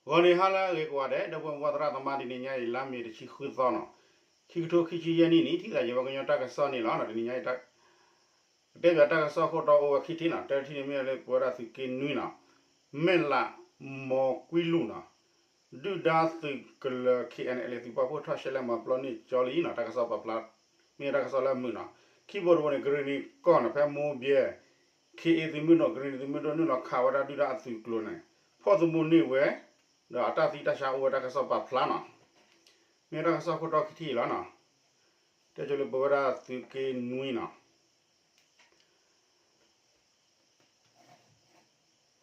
ဂီၤနံၤဟါလၢအဂ့ၤကိးဂၤဒဲး ဒီပုၢ်ဝဲၢ်သရၣ်သမါ တနံၤညါအံၤ လါမ့ၤတဆံဃုသီနီၤ, ခံကထိခံဆံယဲၢ်နံၣ်န့ၣ် ထံၣ်သးယံၤဝဲကညီတၢ်ကစီၣ်န့ၣ်လီၤ. တနံၤညါအံၤ ကတဲပၠးတၢ်ကစီၣ်ခိၣ်တီအိၣ်ဝဲခံထံၣ်နီၤ, တထံၣ်န့ၣ်မ့ၢ်လၢပဝဲဒၣ်သုးက့နွံနီၤ, မဲၢ်လး မီၤခွံလူၢ်နီၤ, ဒုၣ်ဒါသုးကလၢၤ ခ့ၣ်အဲၣ်အဲၣ်လ့ၣ် သုးပာ်ဖှိၣ်ထီၣ်ရှဲလဲၣ်မၤပျီန့ၢ်ကၠီလံနီၤ, တၢ်ကစီၣ်ပာ်ဖျါ မ့ၢ်တၢ်ကစီၣ်လၢအမုာ်နီၤ, ခံဘိတဘိန့ၣ် ကရ့ၣ်နံၤကီၢ်နီၤ ဖဲမိၢ်ဘဲ ခ့ၣ်အ့ၣ်သုးမုၢ်ဒိၣ် ကရ့ၣ်နံၤသုးမုၢ်ဒိၣ် နုာ်လီၤခးဝဲဒၣ်ဒုၣ်ဒါအသုးကျိၤန့ၣ် ဖီၣ်သမူန့ၢ်ဝဲ ဒီးအတၢ်သံတၢ်ဆါအိၣ်ဝဲတၢ်ကစီၣ်ပာ်ဖျါနီၤ, မ့ၢ်တၢ်ကစီၣ်ခိၣ်တီခံထံၣ်အံၤလီၤနီၤ, တဲဆိလၢပဝဲဒၣ်သုးက့နွံနီၤ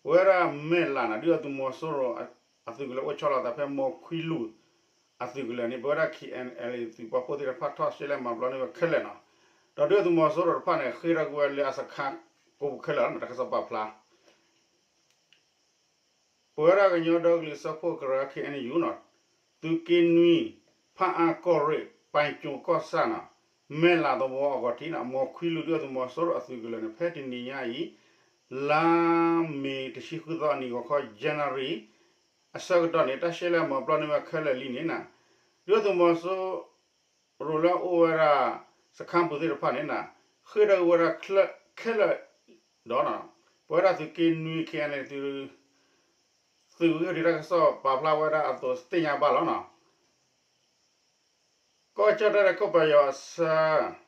ပဝဲဒၣ်မဲၢ်လးနီၤ ဒုၣ်ဒါသုးမီၤစိရိၤအသုးကလၢၤအိၣ်ဆီလီၤသးဖဲမီၤခွံလူၢ်အသုးကလၢၤန့ၣ် ပဝဲဒၣ် ခ့ၣ်အဲၣ်အဲၣ်လ့ၣ် သုးပာ်ဖှိၣ်သ့ၣ်တဖၣ်ထီၣ်ရှဲလဲၣ်မၤပျီန့ၢ်ဝဲခဲလၢာ်နီၤ, ဒီးဒုၣ်ဒါသုးမီၤစိရိၤတဖၣ်န့ၣ် ဃ့ထီၣ်ကွံာ်ဝဲလၢအစခါကိးပူၤခဲလၢာ်လီၤနီၤ, တၢ်ကစီၣ်ပာ်ဖျါ ပဝဲဒၣ်ကညီဒီကလုာ်စၢဖှိၣ်ကရၢ ခ့ၣ်အဲၣ်ယူၣ်နီၤ, သုးက့နွံ, ဖၣ်အါကီၢ်ရ့ၣ်, ပၣ်ကၠိကီၢ်ဆၣ်နီၤ, မဲၢ်လးသဝီအဂီၤထံးနီၤ, မီၤခွံလူၢ် ဒုၣ်ဒါသုးမီၤစိရိၤအသုးကလၢၤန့ၣ် ဖဲတနံၤညါအံၤ လါမ့ၤတဆံဃုသီအနံၤဂီၤခီ ယဲၢ်နၣ်ရံၣ် အဆၢကတီၢ်န့ၣ် တၢ်ရှဲလဲၣ်မၤပျီန့ၢ်ဝဲခဲလၢာ်လံန့ၣ်နီၤ, ဒုၣ်ဒါသုးမီၤစိ ရိၤလၢအအိၣ်ဝဲဒၣ် စခါပူၤသ့ၣ်တဖၣ်န့ၣ်နီၤ, ဃ့ထီၣ်ကွံာ်ဝဲဒၣ်ခဲလၢာ်ဒီးနီၤ, ပဝဲဒၣ်သုးက့နွံ ခ့ၣ်အဲၣ်အဲၣ်လ့ၣ် သုးဂ့ၢ်ထီၣ်ထံးတၢ်ကစီၣ်ပာ်ဖျါဝဲဒၣ်အသိးသ့ၣ်ညါဘၣ်လီၤနီၤ, ကီၢ်ကၠီၣ်တဲၣ်ဒီးကီၢ်ပယီၤအဆၢ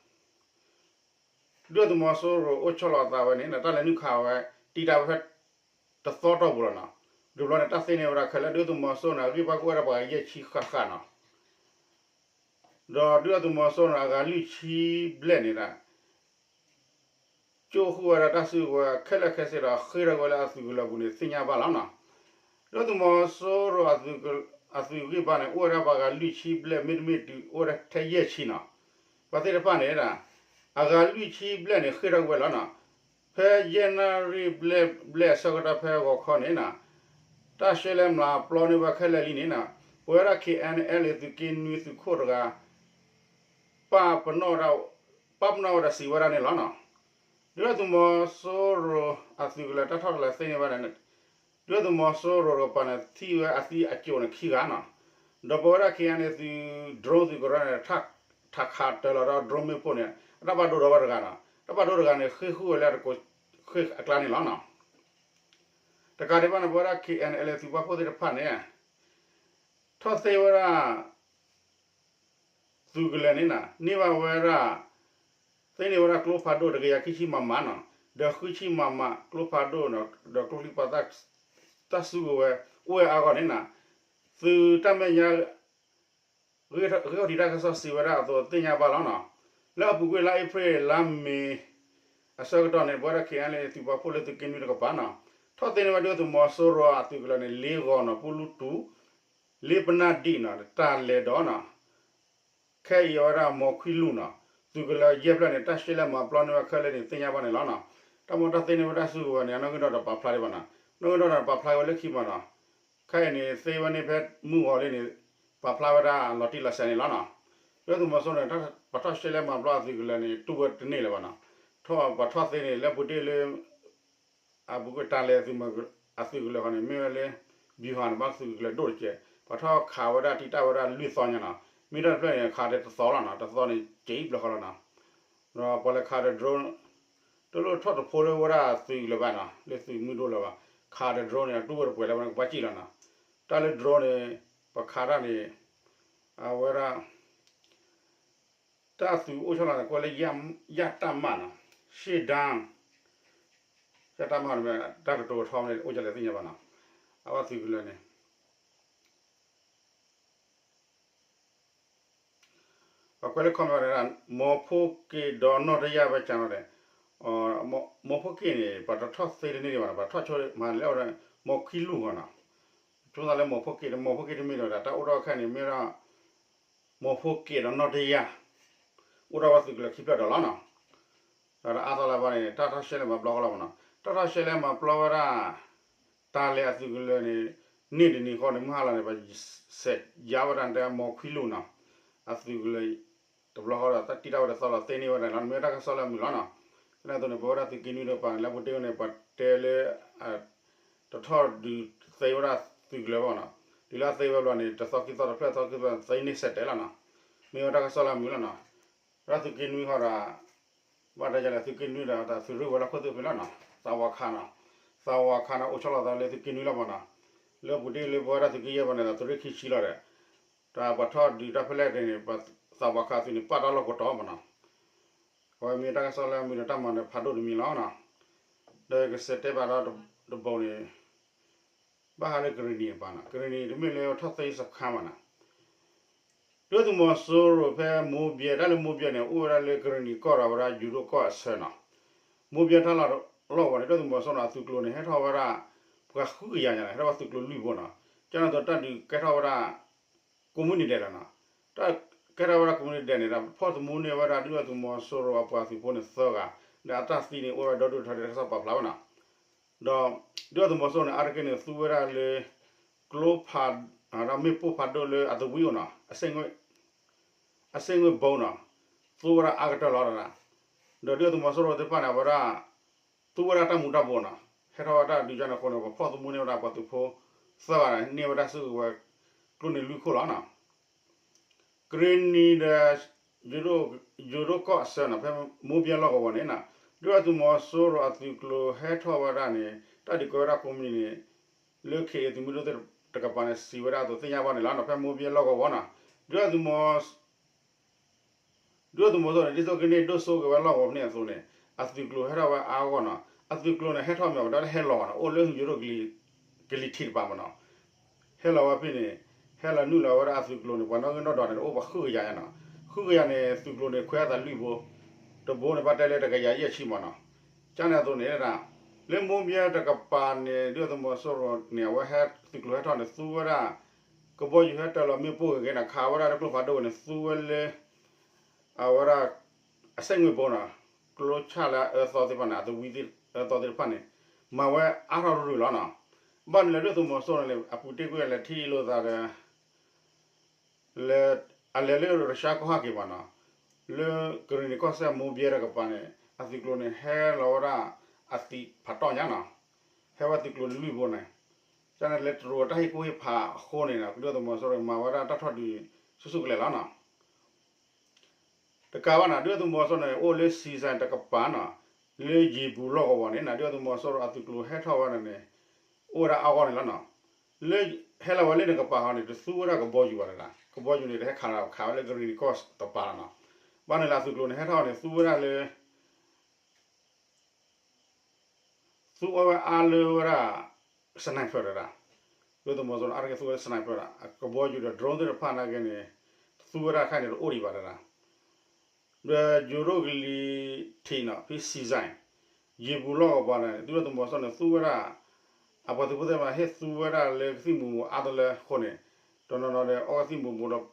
ဒုၣ်ဒါသုးမီၤစိရိၤအိၣ်ဆီလီၤသးဝဲန့ၣ်နီၤ, တၢ်လဲၤနုာ်ခးဝဲ တံာ်တာ်ဝဲဖဲတသီတီၢ်ပူၤလီၤနီၤ, ဒုးဘျီန့ၣ် တၢ်သ့န့ၢ်ဝဲဒၣ်ခဲလၢာ် ဒုၣ်ဒါသုးမီၤစိရိၤန့ၣ် အဂံၢ်ဘါကအိၣ်ဝဲဒၣ်ပှၤယဲၢ်ဆံဃၣ်ဃၣ်နီၤ ဒီးဒုၣ်ဒါသုးမီၤစိရိၤန့ၣ် အဂၤလွံၢ်ဆံဘျဲၣ်န့ၣ်ဒီး ကၠိဃုာ်ဝဲဒၣ်တၢ်စုကဝဲၤခဲလၢာ်ခဲဆ့ဒီး ဃ့ထီၣ်ကွံာ်ဝဲလၢအသုးကလၢၤပူၤန့ၣ် သ့ၣ်ညါဘၣ်လီၤနီၤ, ဒုၣ်ဒါသုးမီၤစိရိၤအသုးဂံၢ်ဘါန့ၣ် အိၣ်ဝဲဒၣ်ပှၤဂၤလွံၢ်ဆံဘျဲၣ် မ့တမ့ၢ်တုၤအိၣ်ဝဲဒၣ်ထဲယဲၢ်ဆံနီၤ, ပှၤသ့ၣ်တဖၣ်န့ၣ် အဂၤလွံၢ်ဆံဘျဲၣ်န့ၣ် ဃ့ထီၣ်ကွံာ်ဝဲလီၤနီၤ, ဖဲယဲၢ်နၣ်ရံၣ်ဘျဲၣ်အဆၢကတီၢ်ဖဲဂီၤခီန့ၣ်နီၤ, တၢ်ရှဲလဲၣ်မၤပျီန့ၢ်ဝဲခဲလၢာ်လံန့ၣ်နီၤ, ပဝဲဒၣ် ခ့ၣ်အဲၣ်အဲၣ်လ့ၣ် သုးက့နွံသုးခိၣ်တဂၤ ပာ်ပနီၣ်ဝဲဒၣ်စံးဝဲဒၣ်န့ၣ်လီၤနီၤ, ဒုၣ်ဒါသုးမီၤစိရိၤအသုးကလၢၤတၢ်ထီၣ်တလဲၤသ့န့ၢ်ဝဲဒၣ်န့ၣ်, ဒုၣ်ဒါသုးမီၤစိရိၤတကပၤန့ၣ် ထံၣ်ဝဲအသံအကၠိၣ်န့ၣ်ခံဂၤနီၤ, ဒီးပဝဲဒၣ် ခ့ၣ်အဲၣ်အဲၣ်လ့ၣ် သုး drone သုးကရၢန့ၣ် ထးခးတၢၤလီၤဒီး drone မ့ၣ်ပိၢ်န့ၣ် အတၢ်ဘၣ်ဒိဒီးဝဲတဂၤနီၤ, တၢ်ဘၣ်ဒိတဂၤန့ၣ် ဃ့ဃုာ်ဝဲလၢတကိးဃ့ၢ်အကျါန့ၣ်လီၤနီၤ, တကးဒံးဘၣ်န့ၣ် ပဝဲဒၣ် ခ့ၣ်အဲၣ်အဲၣ်လ့ၣ် သုးပာ်ဖှိၣ်သ့ၣ်တဖၣ်န့ၣ် ထီၣ်သ့ဝဲဒၣ် သုးကလၢၤန့ၣ်နီၤ န့ၢ်ဘၣ်ဝဲဒၣ် သ့န့ၢ်ဝဲဒၣ်ကျိဖးဒိၣ်တကယၤခံဆံမးမးနီၤ, ဒီးဃုဆံမးမးကျိဖးဒိၣ်နီၤ, ဒီးကျိချံပာ်သၣ် တၢ်စုကဝဲၤအိၣ်ဝဲအါဂီၢ်န့ၣ်နီၤ, သုးတၢ်မဲာ်ညါ ဂ့ၢ်ထီၣ်ထံးတၢ်ကစီၣ်စံးဝဲဒၣ်အသိးသ့ၣ်ညါဘၣ်လီၤနီၤ, လၢအပူၤကွံာ်လါအ့ဖြ့ၣ်လါမ့ၤ အဆၢကတီၢ်န့ၣ် ပဝဲဒၣ် ခ့ၣ်အဲၣ်အဲၣ်လ့ၣ် သုးပာ်ဖှိၣ်လၢသုးက့နွံတကပၤနီၤ, ထီၣ်သ့န့ၢ်ဝဲဒၣ်သုးမီၤစိရိၤအသုးကလၢၤန့ၣ် လ့ဂီၤနီၤ ပူလူတူၣ် လ့ပနၢ်ဒံးနီၤ တၢ်လဲၤဒီးနီၤ ခဲအံၤအဝဲဒၣ်မီၤခွံလူၢ်နီၤ, သုးကလၢၤယဲၢ်ဖျၢၣ်န့ၣ် တၢ်ရှဲလဲၣ်မၤပျီန့ၢ်ဝဲခဲလၢာ်န့ၣ် သ့ၣ်ညါဘၣ်န့ၣ်လီၤနီၤ, တၢ်မ့ၢ်တၢ်သ့န့ၢ်ဝဲဒၣ်စုကဝဲၤန့ၣ် အနီၣ်ဂံၢ်ဒီးတပာ်ဖျါဒံးဘၣ်နီၤ, နီၣ်ဂံၢ်ဒီးတပာ်ဖျါဝဲလၢခံမးနီၤ, ခဲအံၤန့ၣ် သ့ဝဲန့ၣ်ဖဲမုၢ်ဂီၤလံန့ၣ် ပာ်ဖျါဝဲဒၣ်လီၤတံၢ်လီၤဆဲးန့ၣ်လီၤနီၤ, ဒုၣ်ဒါသုးမီၤစိရိၤန့ၣ် ပှၤထီၣ်ရှဲလဲၣ်မၤပျီအသုးကလၢၤန့ၣ် တူၢ်ဝဲတန့ၢ်လၢၤဘၣ်နီၤ, ထီၣ်ပှၤထီၣ်သ့န့ၣ် လၢပူၤတ့ၢ်လၢ အပူၤကွံာ်တၢ်လဲၤသုးမီၤအသုးကလၢၤဃီန့ၣ် မ့ၢ်ဝဲလၢ ဗျူဟာ န့ၣ် ဘၣ်သုးကလၢၤဒိၣ်တက့ၢ်, ပှၤထီၣ်ခးဝဲဒၣ်တံာ်တာ်ဝဲဒၣ်လွံၢ်သီညါနီၤ, မ့ၢ်တၢ်တဖျၢၣ်န့ၣ် ခးဒီးတသီလီၤနီၤ, တသီန့ၣ် ကဲအံၤဘျီဃီလီၤနီၤ, ဒီးပှၤလဲၤခးဒီး drone တလိၣ်ထီၣ်တဖိလၢဝဲဒၣ်သုးလၢၤဘၣ်နီၤ, လၢသုးမုၢ်ဒိၣ်လၢၤဘၣ်, ခးဒီး drone န့ၣ် တူၢ်ဝဲတပှဲၤလၢၤဘၣ်န့ၣ် ကဘၣ်စံၣ်လီၤနီၤ, တၢ်လၢ drone န့ၣ် ပခးတၢ်န့ၣ် အဝဲဒၣ် တၢ်သုးအိၣ်ဆီလီၤန့ၣ် ကွဲးလၢ ယတၢ်မၢ်နီၤ, ရှေ့တန်း, ယတၢ်မၢ်န့ၣ် တၢ်ကတိၤထီန့ၣ် အိၣ်ဒ်လဲၣ်သ့ၣ်ညါဘၣ်နီၤ, အဝဲသုးကလၢၤန့ၣ် ပကွဲးလၢ comment န့ၣ် မီၤဖိက့ၣ်ဒီးနီၢ်တယၢ်ဝဲကၢနီၤဒဲး, မီၤဖိက့ၣ်န့ၣ် ပှၤတထီၣ်သ့တန့ၢ်ဒံးဘၣ်နီၤ, ပှၤထီၣ်ဆိမၤလၢအဝဲ မီၤခွံလူၢ်ဂီၤနီၤ, ဆိသးလၢမီၤဖိက့ၣ် မီၤဖိက့ၣ်တမ့ၢ်ဒီး တၢ်အိၣ်ထီၣ်ခဲအံၤန့ၣ် မ့ၢ်ဒၣ် မီၤဖိက့ၣ်ဒီးနီၢ်တယၢ် အိၣ်ဒီးဝဲသုးကလၢၤခံဖျၢၣ်ဒီးလီၤနီၤ, ဒီးအါသီလၢၤဘၣ်န့ၣ် တၢ်ထီၣ်ရှဲလဲၣ်မၤပျီဃီလီၤမးနီၤ, တၢ်ထီၣ်ရှဲလဲၣ်မၤပျီဝဲဒၣ် တၢ်လဲၤအသုးကလၢၤန့ၣ် န့ၢ်တနံၤဃီန့ၣ် မုၢ်ဟါလီၤန့ၣ် ပစဲးယါဝဲဒၣ်တဲမီၤခွံလူၢ်နီၤ, အသုးကလၢၤ တဘျီဃီဒီး တၢ်တံာ်တာ်ဝဲတသီလီၤ သ့န့ၢ်ဝဲဒၣ်လီၤ မ့ၢ်တၢ်ကစီၣ်လၢအမုာ်လီၤနီၤ, သနာ်က့န့ၣ် ပဝဲဒၣ်သုးက့နွံဒီးပှၤန့ၣ် လၢပူၤတ့ၢ်ဝဲန့ၣ် ပှၤတဲလၢ တထီၣ်ဒုးသ့ဝဲဒၣ်သုးကလၢၤဘၣ်နီၤ, တုၤလၢအသ့ဝဲဘျီန့ၣ် တသီခံသီတဖျၢၣ် သီခံသီသ့န့ၢ်ဆဲးတဲာ်လီၤနီၤ, မ့ၢ်ဝဲတၢ်ကစီၣ်လၢအမုာ်လီၤနီၤ, ဒီးသုးက့နွံဃီဒီး ဘၣ်တဲလဲၣ် သုးက့နွံဒီးတၢ်သုးရ့ၣ်ဝဲလၢခိၣ်သ့ၣ်ဖဲလီၤနီၤ, သးဝးခးနီၤ, သးဝးခးန့ၣ် အိၣ်ဆီလီၤသးလၢသုးက့နွံလီၤမးနီၤ, လၢပူၤတ့ၢ်လၢပဝဲဒၣ်သုးက့ယဲၢ်ပူၤန့ၣ်ဒီး သုးရ့ၣ်ခံဆံလီၤဒီး တၢ်ပှၤထီၣ်ဒုးတၢ်ဖဲလဲၣ်န့ၣ် သးဝးခးသုးန့ၣ် ပာ်တၢ်လီၢ်ကတီၤမးနီၤ, အဝဲမ့ၢ်တၢ်ကစီၣ်လၢအမုာ်ဒီးတၢ်မၤနၢၤဖးဒိၣ်တမံၤလီၤနီၤ, ဒီးကစဲးတဲဘၣ်ဒီးတဘိန့ၣ် ဘၣ်ဃးလၢကရံၣ်နံၤတပၤနီၤ, ကရံၣ်နံၤတမ့ၢ်လၢထီၣ်သ့စခါမးနီၤ, ဒုၣ်ဒါသုးမီၤစိရိၤဖဲမိၢ်ဘဲ တၢ်လၢမိၢ်ဘဲန့ၣ် အိၣ်ဝဲဒၣ်လၢကရံၣ်နံၤကီၢ်ဒီးဝဲဒၣ်ယိၤဒိၣ်ကီၢ်အဆၢနီၤ, မိၢ်ဘဲတၢ်လီၢ်ဝဲန့ၣ် ဒုၣ်ဒါသုးမီၤစိရိၤအသုးကျိၤန့ၣ် ဟဲထီၣ်ဝဲဒၣ် ပှၤဃုကယၤညါန့ၣ် ဟဲထီၣ်ဝဲသုးကျိၤလွံၢ်ဘိနီၤ, ကန့ၣ်သိးတၢ်ဒုးကဲထီၣ်ဝဲဒၣ် ကိးမုၢ်နံၤဒဲးလီၤနီၤ, တၢ်ကဲထီၣ်ဝဲဒၣ်ကိးမုၢ်နံၤဒဲးန့ၣ် ဒီးဖီၣ်သမူန့ၢ်ဝဲဒၣ်ဒုၣ်ဒါသုးမီၤစိရိၤအပှၤသုးဖိန့ၣ်သၢဂၤ, ဒီးအတၢ်သံန့ၣ် အိၣ်ဝဲဒီဒူၣ်ထီၣ်ဒ်တၢ်ကစီၣ်ပာ်ဖျါဝဲနီၤ, ဒီးဒုၣ်ဒါသုးမီၤစိရိၤန့ၣ် အါတက့ၢ်န့ၣ် သူဝဲဒၣ်လၢ ကျိဖး ဒီးမ့ၣ်ပိၢ်ဖးဒိၣ်လၢအသဝံအိၣ်နီၤ, အစ့ၣ်ငွ့ၣ်ဘိနီၤ, သူဝဲဒၣ်အါကတၢၢ်လီၤတဒၣ်, ဒီးဒုၣ်ဒါသုးမီၤစိရိၤသ့ၣ်တဖၣ်န့ၣ် အဝဲဒၣ် သူဝဲဒၣ်တၢ်မူၤတၢ်ဘှီးနီၤ, ဟဲထီၣ်ဝဲတၢ်ဒုးကန့ၣ်အဃိန့ၣ် ပှၤဖီၣ်သမူန့ၢ်ဝဲဒၣ်ပှၤသုးဖိသၢဂၤန့ၣ် န့ၢ်ဝဲဒၣ်စုကဝဲၤကျိန့ၣ်လွံၢ်ခိၣ်လီၤနီၤ ကရံၣ်နံၤဒီး ယိၤဒိၣ်ကီၢ်အဆၢနီၤ ဖဲမိၢ်ဘဲလီၢ်ကဝီၤန့ၣ်နီၤ, ဒုၣ်ဒါသုးမီၤစိရိၤအသုးကျိၤဟဲထီၣ်ဝဲဒၣ်န့ၣ် တၢ်ဒုးကဲဝဲဒၣ်ကိးမုၢ်နံၤန့ၣ် လၢ ခ့ၣ်အ့ သုးမုၢ်ဒိၣ်သ့ၣ်တကပၤန့ၣ် စံးဝဲဒၣ်အသိးသ့ၣ်ညါဘၣ်န့ၣ်လီၤနီၤ ဖဲမိၢ်ဘဲလီၢ်ကဝီၤနီၤ, ဒုၣ်ဒါသုးမီၤ ဒုၣ်ဒါသုးမီၤစိရိၤန့ၣ် ဒ်သိးကန့ၢ်ဒိၣ်စိက့ၤဝဲလီၢ်ကဝီၤဖဲန့ၣ်အသိးန့ၣ် အသုးကျိၤဟဲထီၣ်ဝဲအါဂီၢ်နီၤ, အသုးကျိၤန့ၣ် ဟဲထီၣ်မ့ၢ်ဝဲဒၣ်ဟဲလီၤဘၣ်နီၤ အိၣ်လၢယိၤဒိၣ်ကလံၤထံးတပၤမးနီၤ, ဟဲလီၤဝဲဖဲန့ၣ် ဟဲလီၤနုာ်လီၤဝဲဒၣ်အသုးကျိၤန့ၣ် ပှၤနီၣ်ဂံၢ်နီၣ်ဒွးန့ၣ် အိၣ်ပှၤဃုကယၤညါနီၤ, ဃုကယၤန့ၣ် သုးကျိၤန့ၣ် ခွဲးအသးလွံၢ်ဘိ, တဘိန့ၣ် ဘၣ်တဲလၢတကယၤယဲၢ်ဆံမးနီၤ, ကန့ၣ်အသိးန့ၣ် လၢမိၢ်ဘဲတကပၤန့ၣ် ဒုၣ်ဒါသုးမီၤစိရိၤန့ၣ် အဝဲဟဲသုးကျိၤဟဲထီၣ်န့ၣ် သူဝဲဒၣ် ကဘီယူၤဟဲတၢၤလီၤမ့ၣ်ပိၢ်ဂ့ၤဂ့ၤန့ၣ် ခးဝဲဒၣ်လၢကျိဖးဒိၣ်ဝဲန့ၣ် သူဝဲလၢ အဝဲဒၣ် အစ့ၣ်ငွ့ၣ်ဘိနီၤ, ကျိဆၣ်လၢအအၢသီသ့ၣ်တဖၣ်န့ၣ် အသဝံသ့ၣ်အၢသီသ့ၣ်တဖၣ်န့ၣ် မၤဝဲအါထီၣ်ရုၢ်ရုၢ်လီၤနီၤ, ဘၣ်န့ၣ်လၢဒုၣ်ဒါသုးမီၤစိရိၤန့ၣ် အပူၤတ့ၢ်ကွံာ်လဲၤထံၣ်လိာ်သးဒီး လၢ အလဲၤလၢရၢၡါကီၢ်ဟဲက့ၤမးနီၤ, လၢကရံၣ်နံၤကီၢ်စဲၣ်မိၢ်ဘဲတကပၤန့ၣ် အသုးကျိၤန့ၣ် ဟဲလီၤဝဲဒၣ်အသံးဖးတီၢ်ညါနီၤ, ဟဲဝဲသုးကျိၤလွံၢ်ဘိန့ၣ်, ကန့ၣ်လၢတရူးအတၢ်ဟ့ၣ်ကူၣ်ဟ့ၣ်ဖးအဃိန့ၣ် ဒုၣ်ဒါသုးမီၤစိရိၤမၤဝဲဒၣ်တၢ်ထီၣ်ဒုးဆူၣ်ဆူၣ်ကလဲာ်လီၤနီၤ တကးဘၣ်နီၤ ဒုၣ်ဒါသုးမီၤစိရိၤန့ၣ် အိၣ်လၢစံစဲၣ်တကပၤနီၤ, လၢယံၤပူၤလီၢ်ကဝီၤန့ၣ်နီၤ ဒုၣ်ဒါသုးမီၤစိရိၤအသုးကျိၤဟဲထီၣ်ဝဲဒၣ်န့ၣ် အိၣ်ဝဲဒၣ်အါဂီၢ်န့ၣ်လီၤနီၤ, လၢ ဟဲလီၤဝဲလၢနကပၤဃီန့ၣ် တသူဝဲဒၣ်ကဘီယူၤဘၣ်တဒၣ်, ကဘီယူၤန့ၣ် တဟဲခးလီၤခးဝဲလၢကရံၣ်နံၤကီၢ်တပၤလီၤနီၤ, ဘၣ်န့ၣ်လၢအသုးကျိၤန့ၣ် ဟဲထီၣ်န့ၣ် သူဝဲဒၣ်လၢ သူအီၤဝဲအါလၢဝဲဒၣ် sniper တဒၣ်, ဒုၣ်ဒါသုးမီၤစိရိၤန့ၣ် အါတက့ၢ်သူဝဲလၢ sniper တဒၣ်, ကဘီယူၤဒီး drone သ့ၣ်တဖၣ်နာ်က့န့ၣ် သူဝဲဒၣ်ခဲအံၤန့ၣ် တအိၣ်ဒံးဘၣ်တဒၣ်, ဒီးယိၤဒိၣ်ကလံၤထံးနီၤ ဖဲစံစဲၣ် ယံၤပူၤလီၢ်ကဝီၤန့ၣ် ဒုၣ်ဒါသုးမီၤစိရိၤန့ၣ် သူဝဲဒၣ် အပှၤသုးဖိသ့ၣ်တဖၣ် ဟ့ၣ်သူဝဲဒၣ်လၢကသံၣ်မူၤအါတလၢအဃိန့ၣ် တနီၤနီၤဒီး အီၣ်ကသံၣ်မူၤဘိဒီး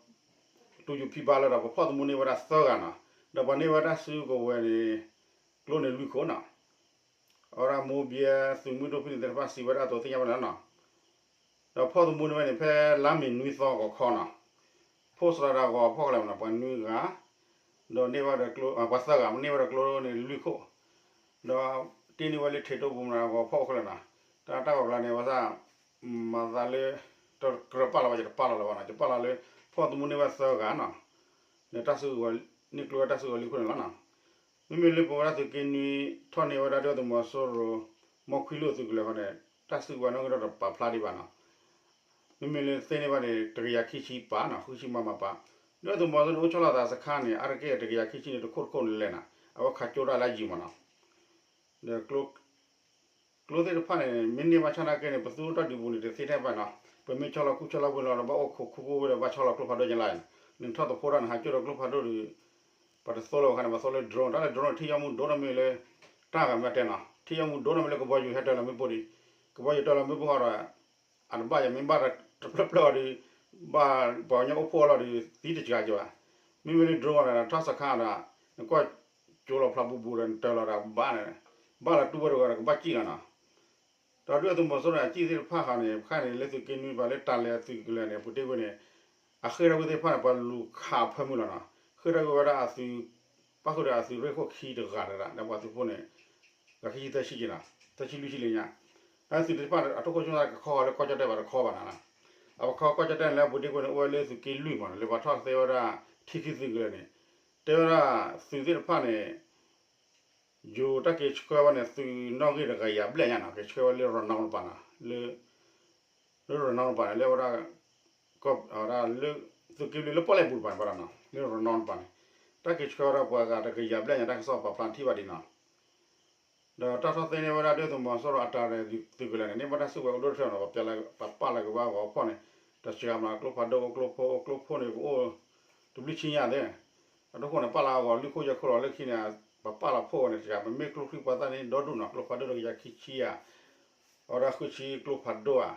တူၢ်ယူၤဖံဘါလၢဒီး ပဖီၣ်သမူန့ၢ်ဝဲဒၣ်သၢဂၤနီၤ, ဒီးပှၤန့ၢ်ဝဲဒၣ်စုကဝဲၤန့ၣ် ကျိန့ၣ်လွံၢ်ခိၣ်နီၤ, အဝဲဒၣ်မိၢ်ဘဲသုးမုၢ်ဒိၣ်ဖဲန့ၣ်သ့ၣ်တဖၣ်စံးဝဲဒၣ်အသိးသ့ၣ်ညါဘၣ်န့ၣ်လီၤနီၤ, ဒီးဖီၣ်သမူန့ၢ်ဝဲန့ၣ် ဖဲလါမ့ၤနွံသီဂီၤခီနီၤ, ဖီၣ်စတြၤဒၣ်ဂီၤဖီၣ်ကလဲာ်မနီၤ ပှၤနွံဂၤ ဒီးန့ၢ်ဝဲဒီးကျိ ပှၤသၢဂၤ န့ၢ်ဝဲဒီးကျိန့ၣ်လွံၢ်ခိၣ်, ဒီးတ့န့ၢ်ဝဲလၢထံးတိၢ်ပူၤမနီၤ ဂီၤဖီၣ်ကလဲာ်နီၤ, တၢ်တၢ်ဂီၤကျါန့ၣ် အဝဲသ့ၣ် မၤသးလၢ တကြၢးပာ်လီၤဝဲ ယတပာ်လီၤလၢၤဘၣ်နီၤ ယပာ်လီၤလၢ ဖီၣ်သမူန့ၢ်ဝဲသၢဂၤနီၤ, ဒီးတၢ်စုကဝဲၤ န့ၢ်ကျိဝဲတၢ်စုကဝဲၤလွံၢ်ခိၣ်န့ၣ်လီၤနီၤ, မ့မ့ၢ်လၢပဝဲဒၣ်သုးက့နွံ ထီၣ်န့ၢ်ဝဲဒၣ်ဒုၣ်ဒါသုးမီၤစိရိၤ မီၢ်ခွံလိာ်သုးကလၢၤဃီန့ၣ် တၢ်စုကဝဲၤနီၣ်ဂံၢ်ဒီးတပာ်ဖျါဒံးဘၣ်နီၤ, မ့မ့ၢ်လၢသ့န့ၢ်ဘၣ်န့ၣ် တကယၤခံဆံပာ်နီၤ ဃုဆံမးမးပာ်, ဒုၣ်ဒါသုးမီၤစိရိၤန့ၣ် အိၣ်ဆီလီၤသးစခါန့ၣ် အါတက့ၢ်တကယၤခံဆံန့ၣ် တခိၣ်တခိၣ်န့ၣ်လဲၣ်နီၤ အဝဲခးကၠိတၢ်လၢအယံၤမးနီၤ, ဒီး ကျိသ့ၣ်တဖၣ်န့ၣ် မ့ၢ်န့ၢ်ဘၣ်ဆၣ်နာ်က့န့ၣ် ပသူတၢ်ဒုးပူၤန့ၣ် တသ့ထဲဘၣ်နီၤ, ပမ့ၢ်ဆီလီၤခူဆီလီၤဝ့ၤလီၤဒီး ဘၣ်အိၣ်ခိးခူခိၣ်ဝ့ၤဒီး ဘၣ်ဆီလီၤကျိဖးဒိၣ်ညါလၢ်, နထီၣ်သဖှိတၢ်န့ၣ် ဟးကၠိဒီးကျိဖးဒိၣ်ဒီး ပှၤတသိလၢၤအခါန့ၣ် ပှၤသိလၢ drone တၢ်လၢ drone န့ၣ် ထံၣ်ယီၢ်မူဒိၣ်နီတမံၤလၢ တၢ်ဂၤမ့ၢ်တဲနီၤ ထံၣ်ယီၢ်မူဒိၣ်နီတမံၤလၢကဘီယူၤဟဲတၢၤလီၤမ့ၣ်ပိၢ်ဒီး ကဘီယူၤတၢၤလီၤမ့ၣ်ပိၢ်ဃီဒီး အတဘၣ်ယၤမ့ၢ်ဘၣ်တဖျၢၣ်ဖျၢၣ်အီၤဒီး ဘၣ်ပှၤကညီအိၣ်ဖှိၣ်အလီၢ်ဒီး သံတစှၤကၠီၤဘၣ်, မ့မ့ၢ်လၢ drone အီၤဒီး ထီၣ်စခါဒီး နကွၢ်ကၠိလီၤဖျါဘူးဘူးဒီး နတၢၤလီၤဒီးဘၣ်န့ၣ်, ဘၣ်လီၤတူၢ်ဝဲတဂၤဒီးကဘၣ်စံၣ်လီၤနီၤ, ဒီးဒုၣ်ဒါသုးမီၤစိရိၤန့ၣ် အစံၣ်သ့ၣ်တဖၣ်ဃီန့ၣ် ခါန့ၣ် လၢသုးက့နွံပၤလၢတၢ်လဲၤအသုးကလၢၤန့ၣ် အပူၤတ့ၢ်ဝဲန့ၣ် အဃ့ၢ်ထီၣ်ကွံာ်သ့ၣ်တဖၣ်န့ၣ် ပှၤလူၤခးဖၢမုၢ်လီၤနီၤ, ဃ့ၢ်ထီၣ်ကွံာ်ဝဲဒၣ်အသုး ပၣ်ဃုာ်ဒီးအသုးရ့ၣ်ခိၣ်ခံတဂၤတဂၤ ဒီးပှၤသုးဖိန့ၣ် ဒီးခံဆံသၢဆံက့ၤနီၤ, သၢဆံလွံၢ်ဆံလၢညါ, ဒီးသုးသ့ၣ်တဖၣ်အထိၣ်ခိၣ်ဆူၣ်သၣ်ကခီဃီလၢကီၢ်ကၠီၣ်တဲၣ်ဘၣ်တခီဘၣ်နၤလီၤ, အပခီကွၢ်ကၠီၣ်တဲၣ်န့ၣ် လၢအပူၤတ့ၢ်ကွံာ်န့ၣ် အိၣ်ဝဲလၢသုးက့လွံၢ်မး လၢပှၤထီၣ်သ့ဝဲဒၣ် ထံခံသုးကလၢာ်န့ၣ် တဲဝဲဒၣ် သုးသ့ၣ်တဖၣ်န့ၣ် ယိၤတၢ်က့ၤဆှၢဝဲန့ၣ် သုးနီၣ်ဂံၢ်တကယၤဘျဲၣ်ညါနီၤ က့ၤဆှၢဝဲလၢရနီတပၤနီၤ လၢ လၢရနီတပၤန့ၣ် လၢဝဲဒၣ် လၢ သုးက့လွံၢ်လၢပီၣ်လဲၣ်ပူၤတပၤန့ၣ်ဘၣ်နီၤ လၢရနီတပၤန့ၣ် တၢ်က့ၤဆှၢဝဲဒၣ်ပှၤဂၤတကယၤဘျဲၣ်ညါ တၢ်ကစီၣ်ပာ်ဖျါထံၣ်ဘၣ်ဒံးနီၤ ဒီးတၢ်ထီၣ်သ့န့ၢ်ဝဲဒၣ်ဒုၣ်ဒါသုးမီၤစိရိၤအတၢ်ရဲၣ်သုးကလၢာ်န့ၣ် န့ၢ်ဘၣ်တၢ်စုကဝဲၤအိၣ်ဒိၣ်တထၢနီၤ ပပာ်လီၤက့ၤဘၣ်ဂီၤဖီၣ်န့ၣ် တစှၤမး ကျိဖးဒိၣ်အိၣ်ကျိဖိအိၣ်ကျိဖိန့ၣ် ကအိၣ် တဘျုးဆံညါသ့ အဒိခိၣ်န့ၣ် ပာ်လီၤဂီၤလွံၢ်ခိၣ်ယဲၢ်ခိၣ်လီၤ လၢခံန့ၣ် ပပာ်လီၤဖှိၣ်ဝဲန့ၣ် တစှၤ ပမ့ၢ်ကျိချံမျိာ်သၣ်န့ၣ် ဒီဒူၣ်နီၤ ကျိဖးဒိၣ်တကယၤခံဆံဧါ အဝဲဒၣ်ဃုဆံကျိဖးဒိၣ်ဧါ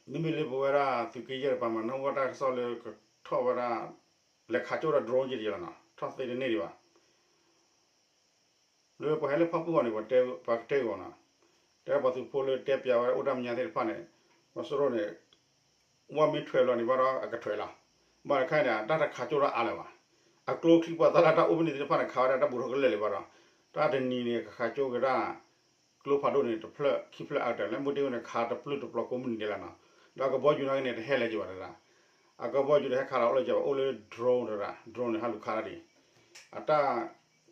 မ့မ့ၢ်လၢပဝဲဒၣ်သုးက့ယဲၢ်တပၤမး နၢ်ဟူဘၣ်တၢ်ကစီၣ်လၢကထီၣ်ဝဲဒၣ် လဲၤခးကၠိဝဲဒၣ် drone က့တယဲလီၤနီၤ ထီၣ်သ့တန့ၢ်ဒံးဘၣ် လၢပှၤဟဲလၢဖၣ်ပူၣ်ဂီၤန့ၣ် ပှၤတဲဂီၤနီၤ တဲပှၤသုးဖိလၢတဲပၠးဝဲဒၣ်အိၣ်တၢ်မဲာ်ညါသ့ၣ်တဖၣ်န့ၣ် မီၤစိရိၤန့ၣ် ဝဲမ့ၢ်ထွဲးလီၤန့ၣ်ဘၣ်ဒီးအကထွဲးလီၤ ဘၣ်တခါန့ၣ် တၢ်တခးကၠိတၢ်အါလၢၤဘၣ် အကျိချံမျိာ်သၣ်လၢတၢ်အိၣ်ဖဲန့ၣ်သ့ၣ်တဖၣ်န့ၣ် ခးဝဲဒၣ်တၢ်ဘူးထီၣ်ကလဲာ်လၢၤဘၣ်ဒီး တၢ်တနံၤန့ၣ် ကခးကၠိက့ၤတၢ် ကျိဖးဒိၣ်န့ၣ် တဖျၢၣ်ခံဖျၢၣ်အါကတၢၢ် လၢမုၢ်တ့ၢ်ဝဲန့ၣ် ခးတပျုၢ်တပျီၤကိးမုၢ်နံၤဒဲးလီၤနီၤ ဒီးအကဘီယူၤနာ်က့န့ၣ် တဟဲလၢၤက့ၤဘၣ်တဒၣ် အကဘီယူၤတဟဲခးလီၤအိၣ်လၢၤက့ၤဘၣ် အိၣ်လၢ drone တဒၣ် drone န့ၣ် ဟးလူၤခးတၢ်ဒံး အတၢ်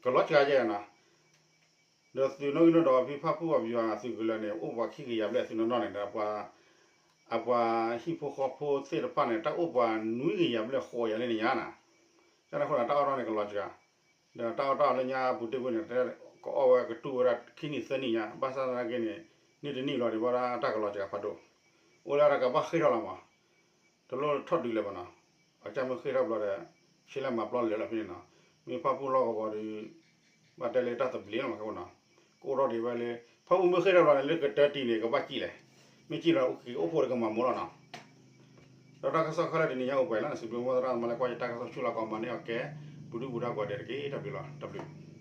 ကလီၤစှၤယဲၢ်နီၤ ဒီးသုးနီၣ်ဂံၢ်နီၣ်ဒွးဖဲဖၣ်ပူၣ်အပယီၤသုးကလၢာ်န့ၣ် အိၣ်ပှၤခံကယၤဘျဲၣ်သုးနီၢ်နီၢ်န့ၣ်ဒီး အပှၤဟံၣ်ဖိဃီဖိသ့ၣ်တဖၣ်န့ၣ် တၢ်အိၣ်ပှၤနွံကယၤဘျဲၣ်ဃိးယၤလၢန့ၣ်ညါနီၤ ကန့ၣ်အဃိန့ၣ် တၢ်အီၣ်တၢ်အီန့ၣ်ကလီၤစှၤ ဒီးတၢ်အီၣ်တၢ်အီလၢညါအပူၤတ့ၢ်ကွံာ်န့ၣ် ကအီၣ်ဝဲကတူၢ်ဝဲဒၣ်ခံနံၣ်သၢနံၣ်ညါ ဘၣ်ဆၣ်သနာ်က့န့ၣ် န့ၢ်တနံၣ်လီၤဒံးဘၣ်ဒၣ်တၢ်ကလီၤစှၤဖးဒိၣ် အိၣ်လၢတၢ်ကဘၣ်ဃ့ၢ်ထီၣ်လီၤမး တလိၣ်ထီၣ်ဒုးလၢၤဘၣ်နီၤ အကစၢ်မ့ၢ်ဃ့ၢ်ထီၣ်ဘျီဒီး ဆ့လဲၣ်မၤပျီလၢာ်လီၤဖဲန့ၣ်နီၤ မ့ၢ်ဖၣ်ပူၣ်လီၢ်ကဝီၤဒီး ဘၣ်တဲလၢတၢ်သဘျ့လီၤမးခဲနီၤ ကအိၣ်ထီၣ်ဒံးဝဲလၢ ဖၣ်ပူၣ်မ့ၢ်ဃ့ၢ်ထီၣ်ဘျီန့ၣ် လၢကတၢၢ်တံၢ်န့ၣ် ကဘၣ်စံၣ်လဲၣ် မ့ၢ်စံၣ်လီၤ ကအိၣ်ဖှိၣ်ဒီးကမၤမိၢ်လီၤနီၤ ဒီးတၢ်ကစီၣ်ခဲလၢာ်တနံၤညါအိၣ်ပှဲၤလီၤန့ၣ် စံးဘျုးမိၢ်သရၣ်သမါလၢကွၢ်ယတၢ်ကစီၣ်ဆူလီၤကီးမၤန့ၢ်အီၤကဲ ပူၤဒုၣ်ပူၤဒါကိးဂၤဒဲးတက့ၢ် တၢ်ဘျုးလီၤ တၢ်ဘျုး